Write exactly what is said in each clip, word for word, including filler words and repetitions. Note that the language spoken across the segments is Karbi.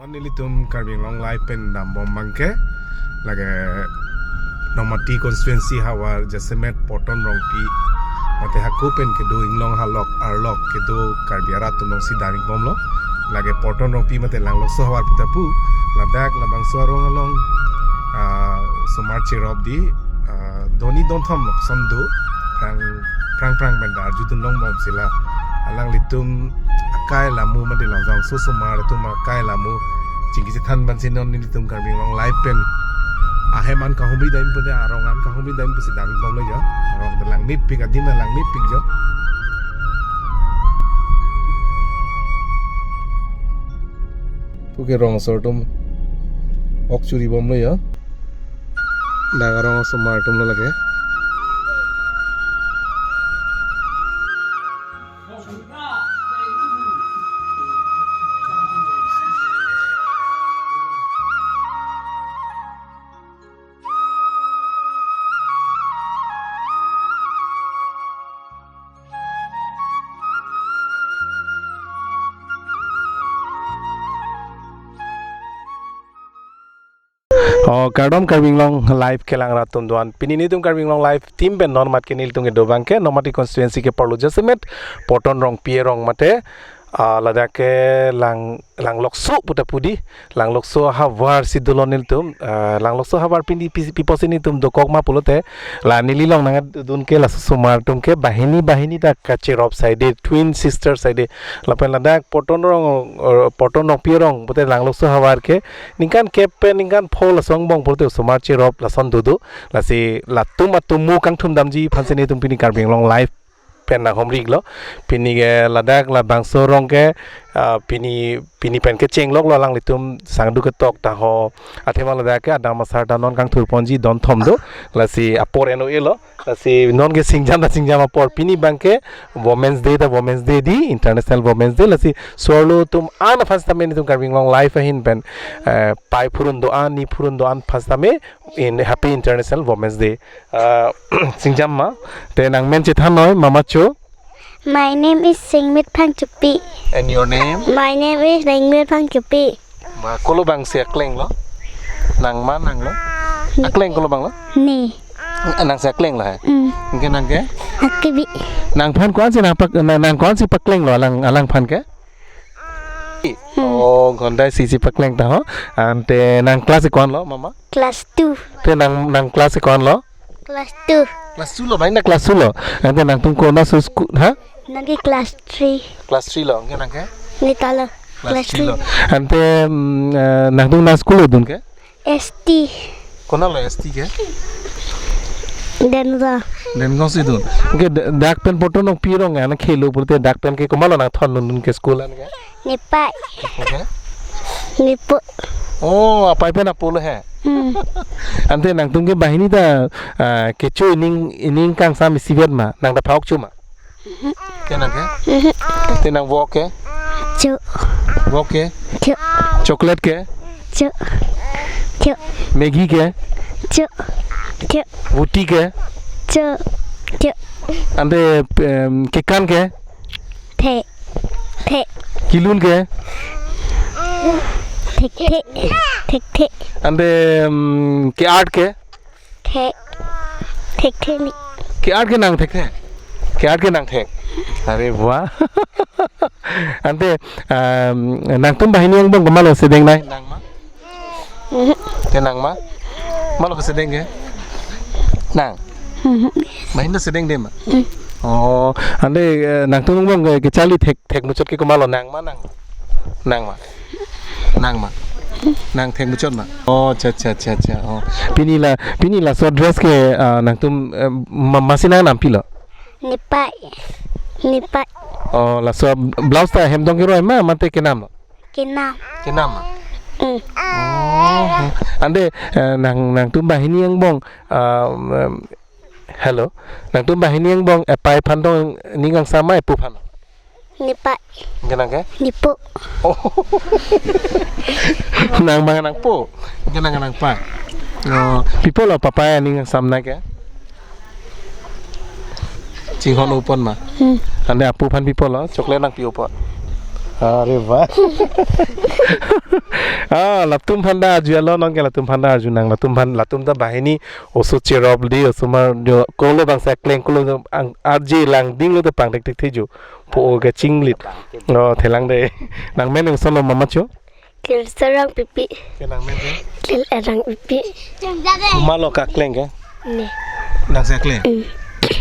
Non nelitum Karbi Anglong Live pen dambom abangke lake Nomati constituency havar jasemet Poton Rongpi mate hako pen kedo inglong halok arlok kedo Karbi arat atum alongsi dam-ikbomlo. Lake Poton Rongpi mate Langlokso havar pu ta pu, ladak labangso arong along, ah, osomar cherop di, ah, doni donthom lapuson do, phrang phrang phrang pen ta arjudun longbom sila. Alanglitum akai alamu mate labangso osomar atum akai alamu chingki chethan abangsi non nelitum Karbi Anglong Live pen ahem an kahumri dam pu de, arong an kahumri dam pusi dam-ikbomlo jo. Arong ta langmepik, adim ta langmepik jo. Puke rong asor atum ok churibomlo jo. Dak arong osomar atumlo lake. Oh, kardom Karbi Anglong Live kelang rat atum doan. Pini nelitum Karbi Anglong Live team pen non mat ke nelitum kedo abangke Nomati constituency ke parlo jasemet Poton Rongpi arong mate, ah, ladak ke Lang Langlokso pu ta pu di, Langlokso havar si dolo nelitum, ah, Langlokso havar pini pi-, pi apotsi nelitum dokok ma pulote, la neli along nangdun ke laso osomar atum ke banghini banghini ta kacherop saide, twin sister saide. Lapen ladak Poton Rong, eh, Poton Rongpi arong pute Langlokso havar ke ningkan kep pen ningkan pho lason angbong pulote osomar cherop lason dodo. Lasi latum atum mo kangthum damji aphansi nelitum pini Karbi Anglong Live pen nanghumri-iklo. Pini ke ladak labangso arong ke, ah, pini, pini pen kechengloklo alanglitum sangduk ketok ta ho. Athema ladak ke adam asar ta non kangthurponji donthom do. Lasi apor eno-elo. Lasi non ke singjam ta singjam apor, pini abangke Women's Day ta Women's Day di, International Women's Day. Lasi so-arlo atum an aphan sitame nelitum Karbi Anglong Live ahin pen, eh, pai phurun do-an, ni phurun do-an aphan sitame in Happy International Women's Day. Ah, singjam ma, te nangmen chethan noi, mama cho. My name is Singmit Phangchopi. And your name? My name is Singmit Phangchopi. Ma, kolo abangsi akleng lo? Nang ma nang lo? Akleng kolo abang lo? Ne. Nangsi akleng lo he? Mm. Anke nang ke? Akebi. Nangphan ko-ansi nangpak, nang, nang ko-ansi pakleng lo alang, alangphan ke? Hmm. Oh, gondai sisi pakleng ta ho. Ante nang class ko-an lo, mama? Class two. Te nang, nang class ko-an lo? Class two. Class two lo, banghini class two lo. Ante nangtum konat aso school, ha? Nang ke class three. Class three lo, anke nang ke? Neta lo. Class three lo. Ante, mm, eh, nangtum konat school lo dun ke? S T. Konat lo S T ke? Denga. Denga si dun. Anke da-, dak pen Poton Rongpi arong an khelo pulote dak pen ke komatlo nangthondun ke school an ke? Nepei. Oke. Nepo. Oh, apei pen apo lo he. Hmm. Ante nangtum ke banghini ta, ah, kecho ining, ining kangsam isivet ma, nang ta phak-ok cho ma? Ke nang ke? Mhm. Te nang vok ke? Cho. Vok ke? Cho. Chocolate ke? Cho. Cho. Maggi ke? Cho. Cho. Ruti ke? Cho. Cho. Ante, em, kekan ke? Thek. Thek. Kelun ke? Thekthe. Thekthe. Ante, em, ke-art ke? Thek. Thekthe ni. Ke-art ke nang thekthe? Ke-art ke nang thek. Are wah. Ante, em, nangtum banghini angbong komatlo sedeng nai? Nang ma? Mhm. Te nang ma? Komatlo kesedeng ke? Nang? Mhm. Banghini ta sedengde ma? Mhm. Oh, ante, eh, nangtum angbong ke, kecharli thek, thek muchot ke komatlo, nang ma nang? Nang ma? Nang ma? Nang thek muchot ma? Oh, acha, acha, acha, acha. Oh. Pini la, pini laso dress ke, ah, nangtum, eh, ma, masi nangnam pilo? Nepei. Nepei. Oh, laso blouse ta hem dong keroi ma, mate kenam lo? Kenam. Kenam ma? Mm. Oh. Ante, eh, nang, nangtum banghini angbong, ah, em, hello. Nangtum banghini angbong, eh, apei aphan dong ning kangsam ma, epo aphan? Nepei. Anke nang ke? Nepo. Oh. Nang ma nangpo. Anke nang nangpei. Oh, pi apotlo papei aning kangsam nai ke? Chinghon-o pon ma. Hmm. Ante apo aphan pi apotlo, chocolate nangpi-o pon. Are wah. Ah, latum aphan ta arju alo, non ke latum aphan ta arjunang, latum aphan, latum ta banghini oso cherop di, osomar jo, kolo bangsa kleng, kolo ang, arje langding lo te pangthek thek thejo. Po o kachinglit. Oh, thelang de. Nang men nang son lo mama cho? Klil Sarang Pipi. Ke nang men ke? Klil Arang Pipi. Komat lo kakleng ke? Ne. Nang si akleng? Mm.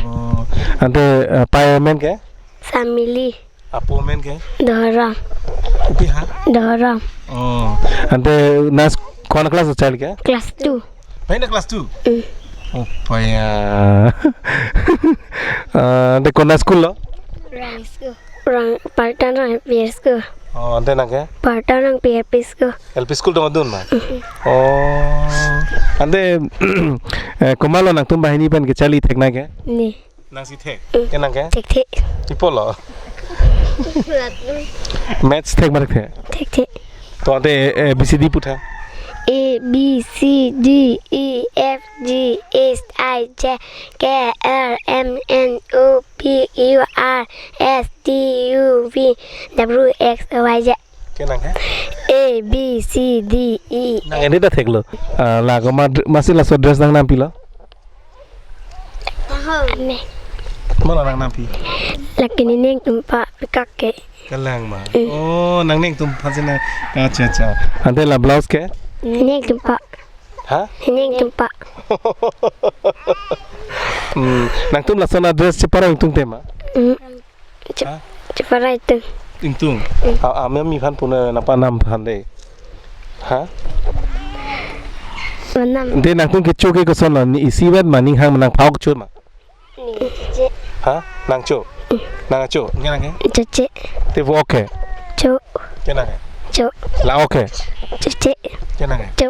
Oh, ante, eh, pai men ke? Samili. Apo men ke? Dohoram. Kopi ha? Dohoram. Oh, ante nang s-, kona class lo child ke? Class two. Pai na class two? Mm. Oh, paya. Ah, ante kona school lo? Rang school. Rang, Parta Rang P R school. Oh, ante nang ke? Parta Rang P R P school. L P school tong adun ma? Mm. Oh. Ante, eh, komat lo nangtum banghini pen kecharli thek nang ke? Ne. Nang si thek? Mm. Ke nang ke? Thek thek. Pi apot lo? Maths thek ma thek thek? Thek thek. To ante A B C D putha. A B C D E F G H I J K L M N O P Q R S T U V W X Y Z. Ke nang ke? A B C D E. Nang ende ta thek lo. Ah, la komat dr-, masi laso dress nang nangpi lo? Amen. Komat lo nang nangpi? Lake ne neng tumpa kake. Kalang ma. Mm. Oh, nang neng tum aphan si nang. Acha, acha. Ante la blouse ke? Neng tumpa. Ha? Neng tumpa. Hmm, nangtum lason adress cheparong tung tema? Mm. Che-, ha? Cheparai tung. Ingtung. Mm. A, a, mami aphan puna napa nam aphan de. Ha? Manam. De nangtum kecho ke koson lo, ne isi vet ma, ning hang ma, nang phak cho ma? Ne, choche. Ha? Nang cho? Mm. Nang cho? Nge nang ke? Choche. Te vo ok ke? Cho. Ke nang ke? Cho. La ok ke? Choche. Ke nang ke? Cho.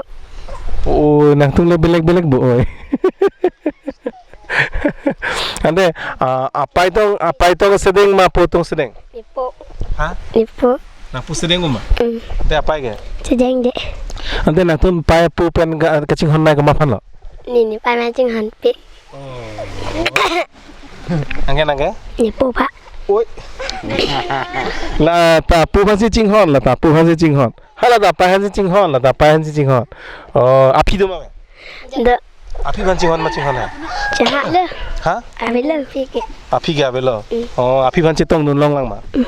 Oh, nangtum le belek belek bo oi. Ante, ah, apai tong, apai tong sedeng ma po tong sedeng? Ne po. Ha? Ne po. Nang po sedeng ma? Mm. Ante apai ke? Sedeng de. Ante nangtum pai po pen ka, kachinghon nai komat aphan lo? Ne, ne pai ma chinghon pe. Oh. Nang ke, nang ke? Ne po pha. Oi. La ta po aphan si chinghon, la ta po aphan si chinghon. Hala ta apai aphan si chinghon, la ta apai aphan si chinghon. Oh, aphi do ma? Do. Aphi aphan chinghon ma chinghon ha? Chehang lo. Ha? Avelo aphi ke. Aphi ke avelo? Mm. Oh, aphi aphan chetongdun longlang ma? Mm.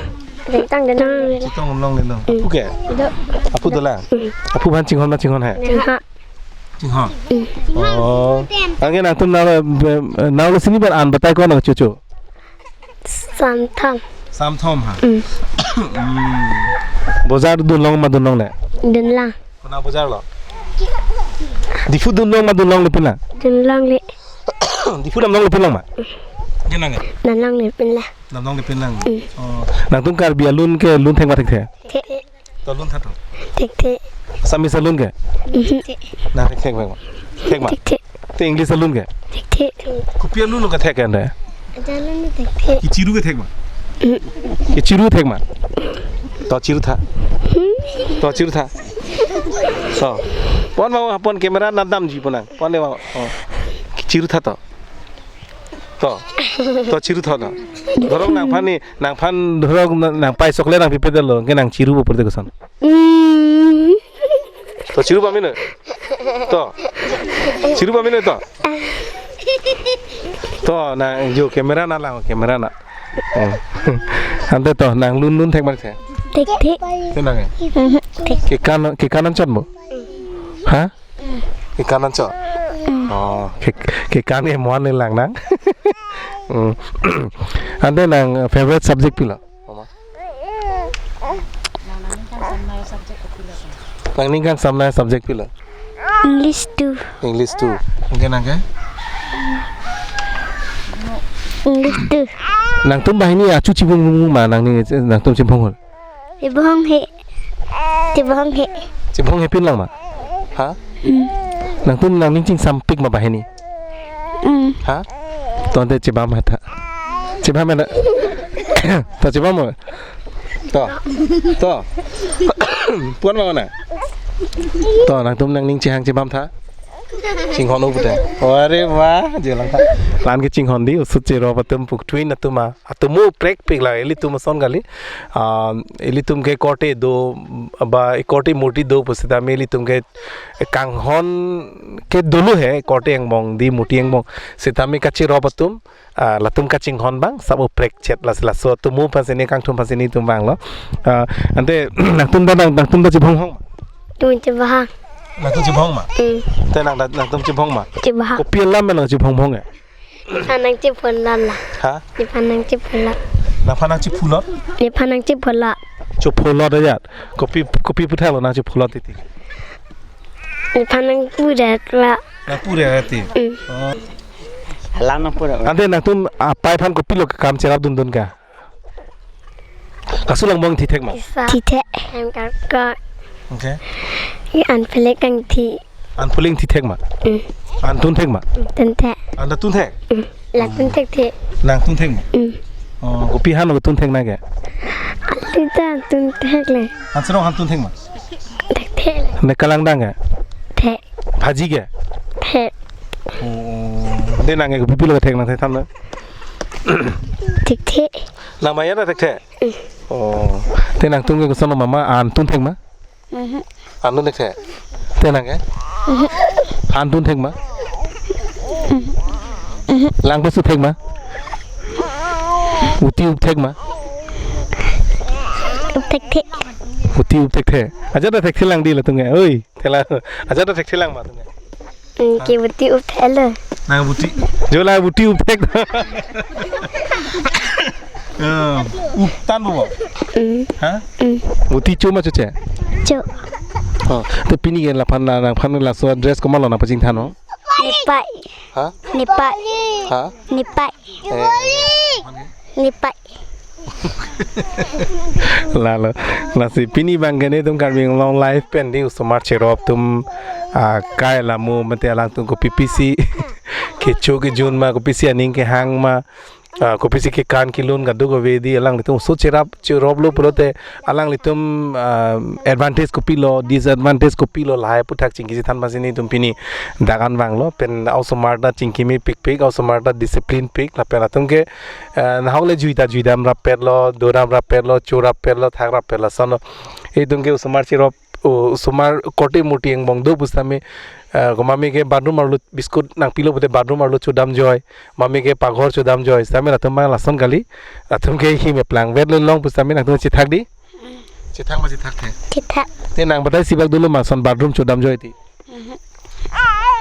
Chetongdun long. Chetongdun longle lo. Mm. Aphu ke? Do. Aphu dolang? Mm. Aphu aphan chinghon ma chinghon ha? Chehang. Chinghon? Mm. Oh. Anke nangtum nang, eh, nang lo sini ber an batai ko nang chocho. Samthom. Samthom ha? Mm. Mm. Bojar dun long ma dun longle? Dun lang. Kona bojar lo? Diphu dun long ma dun longle pin lang? Dun longle. Diphu dam longle pin lang ma? Dun longle. Dam longle pin lang. Dam longle pin lang. Mm. Oh. Nangtum Karbi alun ke lun thek ma thek thek? Thek. To lun tha to. Thek thek. Assamese alun ke? Mhm. Nang thek thek ma? Thek ma? Thek thek. Te English alun ke? Thek thek. Kopi alun lo kethek ke ante? Aja alun lo thek thek. Kechiru kethek ma? Mm. Kechiru thek ma? To chiru tha. Hmm. To chiru tha. To. Pon ma, pon camera na damji pon nang. Pon de ma. Oh. Chiru tha to. To. To chiru tha to. Dhorong nangphan ni, nangphan dhorong nang, nang pai chocolate nang pipe detlo, ke nang chiru bo pur de koson. Mm. To chiru pame ne. To. Chiru pame ne to. To nang jo camera na lang, camera na. Eh. Ante to nang lun lun thek ma thek? Thek thek. Te nang ke? Mhm. Thek. Kekan, kekan anchot mo? Ha? Kekan anchot? Mm. Oh, ke, kekan ke mo-an le lang nang. Mm. Ante nang favorite subject pilo? Mama. Nang ning kangsam nai subject pilo? English two. English two. Anke nang ke? English two. Nangtum banghini achu chibung bung ma nangning, nangtum chibung hol? Chibung he. Chibung he. Chibung he pin lang ma? Ha? Mm. Nangtum nangning chingsampik ma banghini? Mm. Ha? To ante chibam ha tha. Chibam ha na. To chibam ma. To. To. Pon ma na. To nangtum nangning chihang chibam tha. Chinghon-o pute. Are wah, jelang ta. La-an ke chinghon dei, osomar cherop atum pu twin atum a. Atum mo prekpik la, ilitum ason kali. Ah, ilitum ke korte do, ba korte murti do pusitame ilitum ke kanghon ke dolo he, korte angbong dei murti angbong. Sitame kacherop atum, ah, latum kachinghon abang, sabo prekchet la, laso atum mo aphan si ne kangthum aphan si netum abang lo. Ah, ante nangtum ta nang, nangtum ta chibhong hong. Tum chibhong. Nangtum chibhong ma? Hmm. Te nang, nangtum chibhong ma? Chibhong. Kopi alam nang chibhong bhong e? Nephan nangchipholot la. Ha? Nephan nangchipholot. Nangphan nangchipholot? Nephan nangchipholot. Chipholot ajat. Kopi, kopi aputhak lo nangchipholot titi? Nephan nangpudet la. Nangpudet titi? Mm. Oh. Alam nangpudet. Ante nangtum apai aphan kopilo kam cherapdundun ke? Laso langbong thithek ma? Kisa. Thithek. Hem karkok. Okay. An phelek kangthi. An phelek thithek ma? Mm. An tunthek ma? Tunthek. An ta tunthek? Mm. La tunthek the. Nang tunthek ma? Mm. Oh, kopi han lo tunthek nang ke? Alu ta tunthek le. Han serong han tunthek ma? Thekthe le. Ne kalangdang ke? Thek. Bhaji ke? Thek. Oh, de nang ke kopilo thek nang thek than na? Thekthe. Nang ma ya na thekthe? Mm. Oh. Te nangtum ke koson mama an tunthek ma? Mhm. An tunthekthe. Te nang ke? Mhm. An tunthek ma? Mhm. Lang pesu thek ma? Uti up thek ma? Up thekthe. Uti up thekthe. Ajat ta thekthe lang dei latum ke. Oi, te la. Ajat ta thekthe lang ma latum ke? Mm, ke uti up thek lo. Nang uti. Jo la uti up thek. Eh, up than bo? Mm. Ha? Mm. Uti cho ma choche? Cho. Oh, te pini ke laphan la, nangphan laso dress komat lo nangpachingthan o? Nepei. Ha? Nepei. Ha? Nepei. Eh. Nepei. Lalo, lasi pini abang ke netum Karbi Anglong Live pen dei osomar cherop atum, ah, kai lamo mate alangtum kopipisi kecho kejun ma, kopisi aning kehang ma, ah, kopisi kekan kelun kadokave dei alanglitum oso cherap cherop lo pulote alanglitum, ah, advantage kopilo, disadvantage kopilo lahai aputhak chingki chethan aphan si netum pini dak an vanglo, pen osomar ta chingki mepikpik, osomar ta discipline pik, lapen atum ke, eh, nahok le jui ta juidam rappetlo, dodam rappetlo, cho rappetlo, thak rappetlo, lason lo. Itum ke osomar cherop, o, osomar korte murti angbong do pusitame, eh, ko mami ke bathroom arlo biscuit nangpilo pute bathroom arlo chodam joi, mami ke paghor chodam joi, sitame latum abang lason kali, latum ke him eplang vet le long pusitame nangtum chethak dei? Chethak ma chethakthek? Chethak. Te nang batai isi bak dolo ma ason bathroom chodam joi ti? Mhm.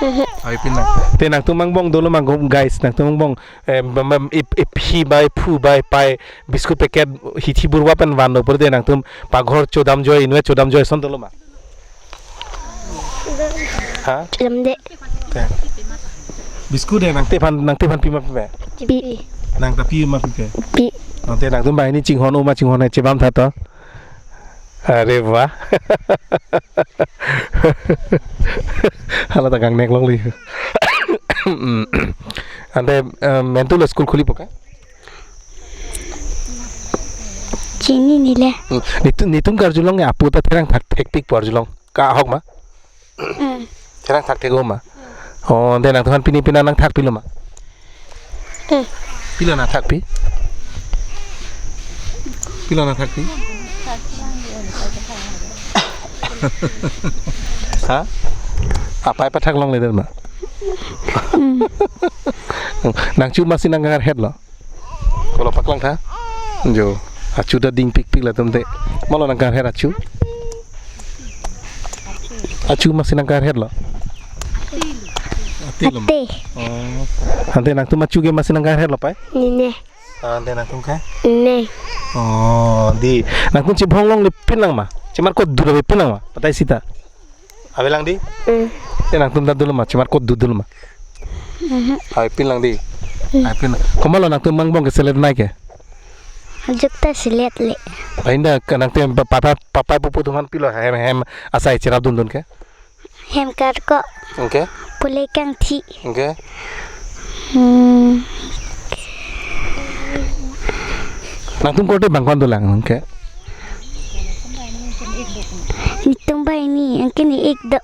Mhm. Ai pin nang. Te nangtum angbong dolo ma guys, nangtum angbong, eh, bam, bam, ip, ip, hi bai, phu bai, pai, biscuit packet, hithi burwa pen vanlo pulote nangtum paghor chodam joi, inve chodam joi ason dolo ma? Ha? Chodamde. Te. Biscuit de nangtephan, nangtephan pi ma pipe? Pi. Nang ta pi ma pipe? Pi. Ante nangtum banghini chinghon-o ma chinghon-e chebam tha to? Are wah. Hala ta kangnek longlo. Ante, eh, mentu lo school khulipo ke? Chinine le. Hmm. Netum, netum karjulong ke apo ta therang thakthek pik pu arjulong. Ka ahok ma? Hmm. Therang thakthek-o ma? Oh, ante nangtum aphan pini pini nangthak pilo ma? Hmm. Pilo nangthak pi? Pilo nangthak pi? Ha? Apai pathak longle det ma? Hmm. Nangchu masi nangkarhet lo? Kolo paklang tha? Jo. Achu ta dingpikpik latum te. Malo nangkarhet achu? Achu masi nangkarhet lo? Ate lo. Ate. Oh. Ante nangtum achu ke masi nangkarhet lo pai? Nine. Ah, ante nangtum ke? Ne. Oh, dei. Nangtum chibhong longle pin lang ma? Chemarkot dura pin lang ma? Batai sita. Avelang dei? Mm. Te nangtum ta dolo ma, chemarkot du dolo ma? Mhm. Ai pin lang dei. Mm. Ai pin. Komat lo nangtum angbong ke selet nai ke? Ajok ta selet le. Ai nda ke nangtum pa, pa, pa, papai pupu atum aphan pilo hem hem asai cherapdundun ke? Hem karkok. Okay. Pule kangthi. Okay. Hmm. Nangtum korte bang ko-an dolang, okay? Netum banghini, anke ne-ik do.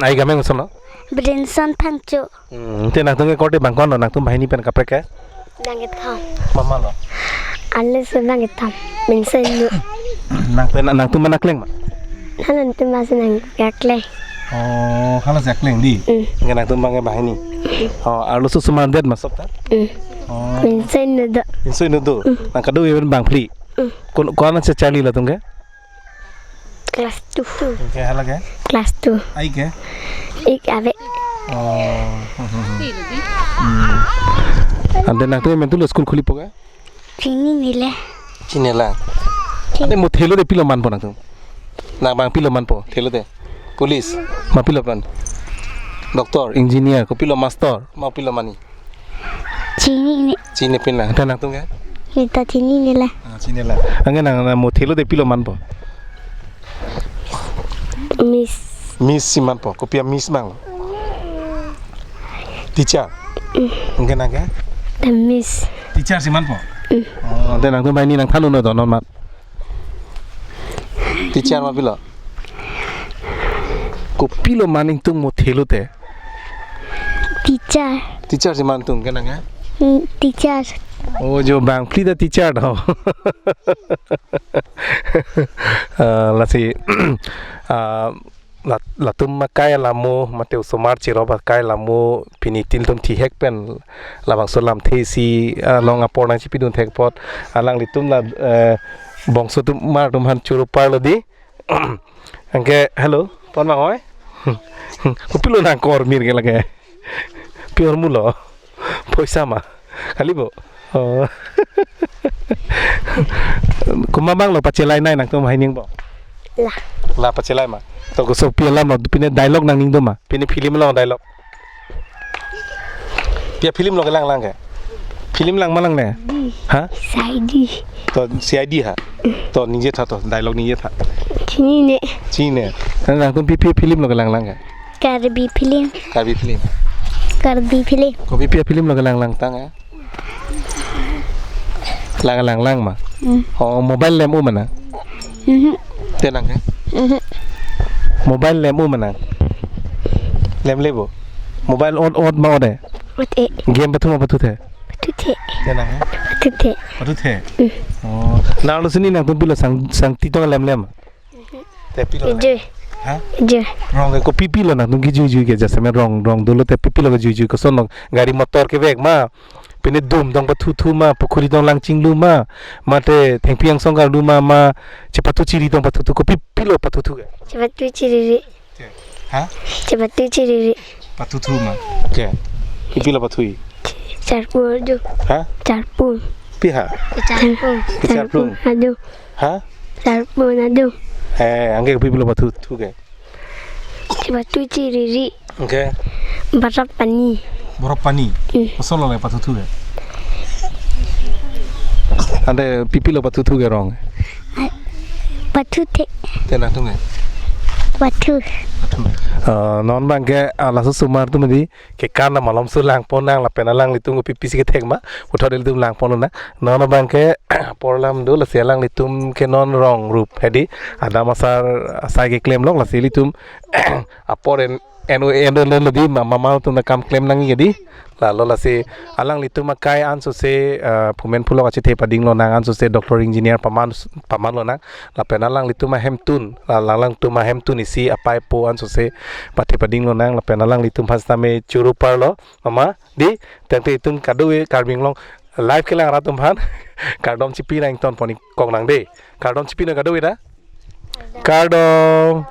Ai gameng ason lo? Brinson Phangcho. Hmm, te nangtum ke korte bang konlo, nangtum banghini pen kaprek ke? Bang kethom. Mama lo. Arloso bang kethom. Mensai nu. Nang pen nangtum mana kleng ma? Halatum masi nang kakleng. Oh, hala si akleng dei. Hmm. Nge nangtum bang ke banghini. Oh, arloso osomar det ma sok ta? Hmm. Oh. Mensai nu do. Mensai nu do. Hmm. Nang kado-an bang phli. Hmm. Kon, ko-an si charli latum ke? Class two. Ke hala ke? Class two. Ai ke? Ik ave. Oh. Hmm. Ante nangtum mentu lo school khulipo ke? Chinine le. Chinine lang. Chin- Ante mo thelo te pilo manpo nangtum? Nang bang pilo manpo thelo te? Police. Ma pilo pan? Doctor, engineer, kopilo master, ma pilo mani? Chinine. Chinine pin lang. Ante nangtum ke? Neta chinine la. Ah, chinine lang. Anke nang, nang mo thelo te pilo manpo? Miss. Miss si manpo. Kopi a-miss mang? Teacher. Mm. Anke nang ke? The miss. Teacher si manpo? Mm. Oh, ante nangtum banghini nangthan un-e do non mat. Teacher ma pilo? Kopilo man ingtung mo thelo te? Teacher. Teacher si man tung ke nang ya? Hmm, teacher. Oh, jo bang phli ta teacher do. Ah, lasi, ah, la-, latum akai alamo, mate osomar cherop akai alamo, pini til tum thihek pen labangso lamthe isi, ah, along apor nangchipidun thek apot, alanglitum la, eh, bangso atum mar atum aphan choro parlo dei. Anke, hello, pon bang oi. Kopilo nang kor mir ke lake. Pi ahormu lo. Poisa ma? Kali bo. Oh. Komat abang lo pachelainei nangtum banghini bo? La. La pachelai ma. To koso pi alam lo, pine dialogue nangning do ma? Pine film along dialogue. Pi a-film lo kelang lang ke? Film lang ma langne? Di. Ha? C I D. To C I D ha? To ningje tha to, dialogue ningje tha. Chinine. Chinine. Nang, nangtum pi pi a-film lo kelang lang ke? Karbi film. Karbi film. Karbi film. Kopi pi a-film lo kelang lang tang ya? Lang lang lang ma. Hmm. Oh, mobile lem-o ma nang? Mhm. Te nang ke? Mhm. Mobile lem-o ma nang? Lemle bo. Mobile ot ot ma ot-e? Ot-e. Game pathu ma pathuthe? Pathuthe. Te nang ke? Pathuthe. Pathuthe. Hmm. Oh. Nang lo sini nangtum pilo sang, sangti tong lemlem? Te pilo? Jui. Ha? Jui. Rong ke kopi pilo nangtum kejui jui ke, jasemet rong, rong dolo te pi pilo kejui jui, koson lo, gari motor kevek ma, pine dum tong pathuthu ma, pukhuri tong lang chinglu ma, mate thengpi angsong karlu ma, ma chepathu chiri tong pathuthu, kopi pilo pathuthu ke? Chepathu chiriri. Te. Ha? Chepathu chiriri. Pathuthu ma. Ke. Pi pilo pathui? Charpu adu. Ha? Charpu. Pi ha? Charpu. Pi charpu. Charpu adu. Ha? Charpu adu. Eh, anke pi pilo pathuthu ke? Chepathu chiriri. Anke? Borok pani. Borok pani. Hmm. Koson lo le pathuthu ke? Ante pi pilo pathuthu ke rong? Pathuthe. Te nangtum ke? Pathu. Pathu. Eh, non abang ke, ah, laso osomar atum dei, ke kan na malom su langpon nang lapen alanglitum kopi pisi kethek ma, puthot ilitum langpon nang. Non abang ke, apor alam do lasi alanglitum ke non rong rup hedi. Adam asar asai keklem lok lasi ilitum apor en, en, en, en, en lo dei ma, mama atum na kam klem nangji ke dei. Lalo lasi alanglitum akai ansose, eh, phumen phulok achethe pading lonang ansose doctor engineer paman, paman lonang. Lapen alanglitum ahemtun, la-, la-, alanglitum ahemtun isi apei apo ansose pathe pading lonang, lapen alanglitum aphan sitame choro parlo, mama, dei, tangte itum kado-e Karbi Anglong live kelang rat atum aphan, kardom chipi nang ingtonpon ik kong nang dei, kardom chipi nang kado-e ta, kardom.